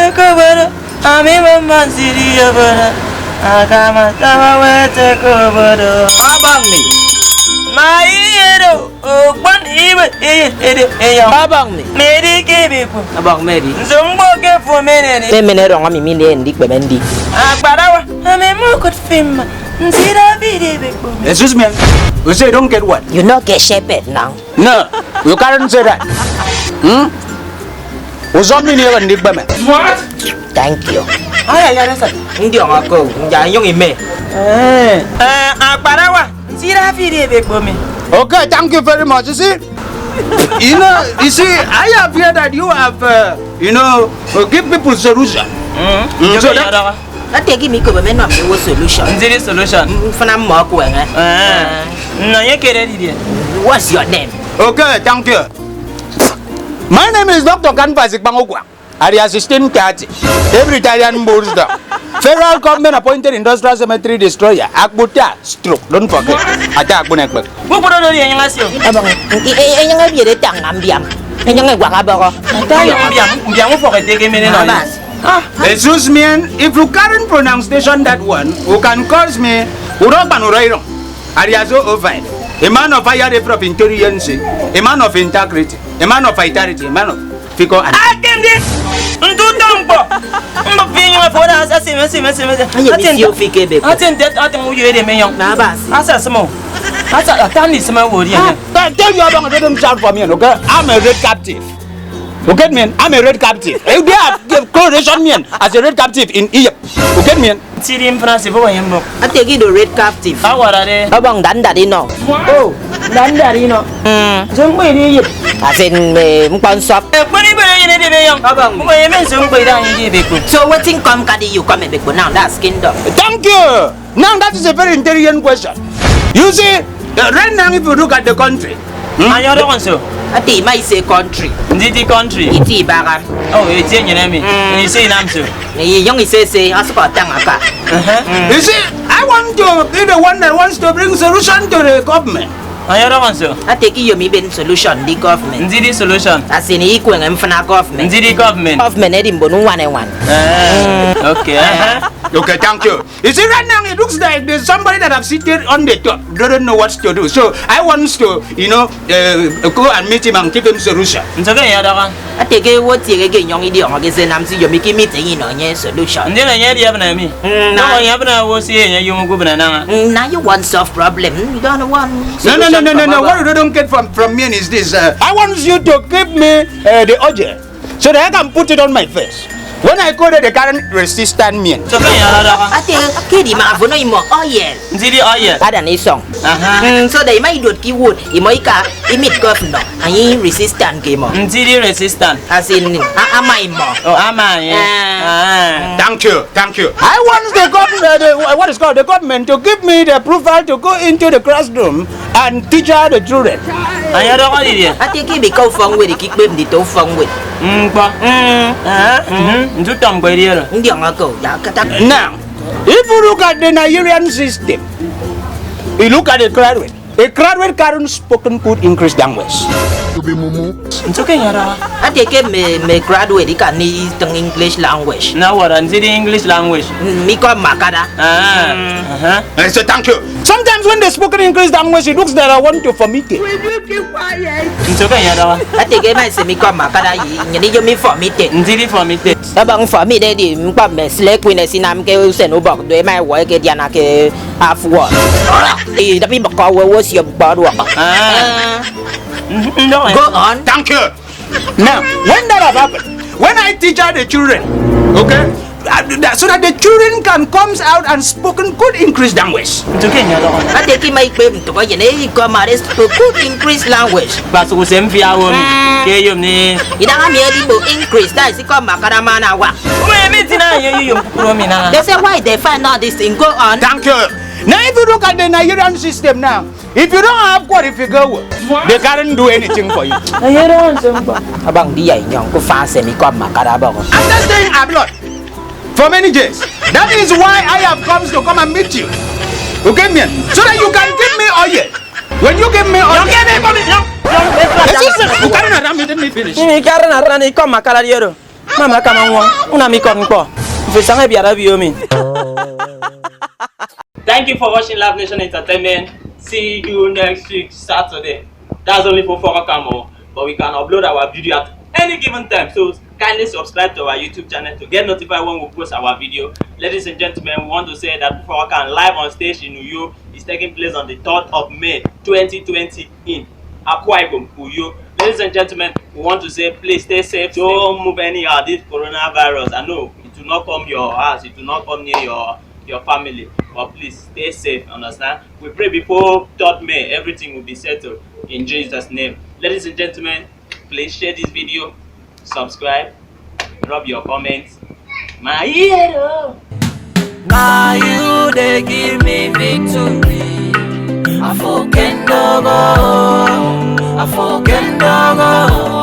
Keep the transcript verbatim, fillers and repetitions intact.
Ekobodo, ami mama nsiri obodo, akama kama wete kobodo. Abang ni. Ma iyedo, okpon ibe, iye, edo, eyong. Abang ni. Medi ke biku. Abang Medi. Nzo mbo ke fo menene. Memene rong ami mine ndi kpeme ndi. Akparawa, ami mo kut fimma. Nsira bide beko. Excuse me. You say don't get what? You no get shepherd now. No, you can't say that. Hmm? Usomini ewe ndi kpeme. What? Thank you. Aya ya resa. Ndi onga ko, nja nyong ime. Eh. Eh, akparawa. Sira firi ebe kpome. Okay, thank you very much. You see, you know, you see, I have heard that you have, uh, you know, uh, give people solution. Mm. Mm, so that, ate ki mi ko be me no me wo solution. Nziri solution. Mfana mo ko enga. Eh. No, ye kere didie. What's your name? Okay, thank you. My name is Doctor Canvas Ikpangokwa. Alias sixteen thirty. Every Italian bullstar. Federal government appointed industrial cemetery destroyer. Akbuta stroke. Don't forget. Ata akbun ekpek. Gbogbo do do ye nyanga sio. Abang. Enyanga bi de tang ambiam. Enyanga gwa ka bogo. Tang ambiam, ambiam fo ke te ke mene no. Abas. Ah. Excuse me, and if you can't pronunciation that one, you can call me Uroban Uroiro. Alias oh oh five. A man of higher level of intelligence, a man of integrity, a man of vitality, a man of fiko and. Akende ntu tọmkpọ. Mba fi nyuma fo da asa sime sime sime. Aye mi si ofike be. Ati nte ati mu yede me yon. Na bas. Asa smo. Asa atani sima wori ya. Tell you about them shout for me, okay? I'm a red captive. You get me? I'm a red captive. Eh, they have declaration me as a red captive in Egypt. You get me? Tiri mfana se bo yembo. Ate ki do red captive. Awara de. Abang dan dadi no. Oh, dan dadi no. Mm. Zumbo ini yip. Asin me mkpon sop. Eh, kwani bere yene de be yon. Abang. Mo yeme zumbo ida ni de be ko. So wetin come carry you come be ko now? That's kingdom. Thank you. Now that is a very intelligent question. You see, uh, right now if you look at the country, hmm? Ayo do so. Ati ma ise country. Ndi di country. Iti baga. Oh, iti nyene mi. Mm. Ni se nam so. Ni yong ise se asoko tang aka. Uh-huh. Mm. You see, I want to be the one that wants to bring solution to the government. Ayo do so. Ate ki yomi ben solution the government. Ndi di solution. Asini ikwenge mfana government. Ndi di government. Government edi mbonu wane wan. Eh, okay. Uh-huh. Okay, thank you. You see, right now it looks like there's somebody that have seated on the top. They don't know what to do. So I want to, you know, uh, go and meet him and give him solution. Nso ke ya daga. Ate ke wo tie ke nyong idi ongo ke se nam si yomi ki meet yin onye solution. Ndi na nye di abna mi. Mm, no na. Onye abna wo si enye yum gu bna na. Mm, now you want solve problem. You don't want. No, no, no, solution no, no, from no. Above. What you don't get from from me is this. Uh, I want you to give me uh, the urgent. So that I can put it on my face. When I call it the current resistant mean. So can you allow that? Ate kidi ma avono imo oil. Nzidi oil. Ada ni song. Aha. Mm, so that ima idot ki wood, imo ika imit governor, and you resistant ke imo. Nzidi resistant. As in, a- ama imo. Oh, ama, yeah. Ah. Ah. Thank you, thank you. I want the government, the, what is called the government to give me the approval to go into the classroom and teach the children. Anya dọkọ didie? Ate ke ibe ka ufọk ñwed ikikpep nditọ ufọk ñwed. Mkpọ. Mm. Ah, mhm. Ntu tọ mkpọ edi oro. Ndi ọñọ ko ya kata. Now, if you look at the Nigerian system, you look at the graduate. A graduate current spoken good English language. Ntu ke nyara? Ate ke me me graduate ikan ni teng English language. Na wara nti di English language. Mm, mi ko makada. Ah. Mm. Uh-huh. Eh, so thank you. Sometimes when they spoken English language, it looks that I want to vomit it. Will you keep quiet? Nso ke ya dawa. Ate ke mai se mi ko makada yi, nyini yo mi vomit it. Nti di vomit it. Abang vomit de di mkpa me slay queen esinam ke usen ubok do mai wo ke diana ke afuọ. Eh, tapi boko wo wo si boko do. Ah. Mm, no. Go on. Thank you. Now, when that have happened, when I teach out the children, okay, uh, that, so that the children can comes out and spoken good English language. Ntuke nya lo. Ate ki mai pe mtoko yene i ko mare spoke good English language. Ba so se mfi awo mi. Mm. Ke yo ni. Idanga mi edi bo English, that is ko makara mana wa. Mo e mi tina ye yo yo kuro mi na. They say why they find out this thing. Go on. Thank you. Now, if you look at the Nigerian system now, if you don't have qualification, they can't do anything for you. Ayero nso mkpa. Abang di ya inyong ku fanse mi ko makara bogo. After staying abroad for many years, that is why I have come to come and meet you. You get me? So that you can give me oil. When you give me oil. Excuse me, you can't allow me, let me finish. Ni mi kara na rani ko makara yero. Mama akama ñwọñ, unam ikọt ñkpọ. Mfo isañ ebiat obio mi. Thank you for watching Live Nation Entertainment. See you next week, Saturday. That's only for Foro Kamo. But we can upload our video at any given time. So kindly subscribe to our YouTube channel to get notified when we post our video. Ladies and gentlemen, we want to say that Foro Kamo live on stage in Uyo is taking place on the third of May twenty twenty in Akwa Ibom, Uyo. Ladies and gentlemen, we want to say please stay safe. Don't move anyhow. This coronavirus, I know it will not come your house, it will not come near your your family. But please stay safe, understand? We pray before third May, everything will be settled in Jesus' name. Ladies and gentlemen, please share this video, subscribe, drop your comments. My hero. Now you they give me victory. I fucking dog. I fucking dog.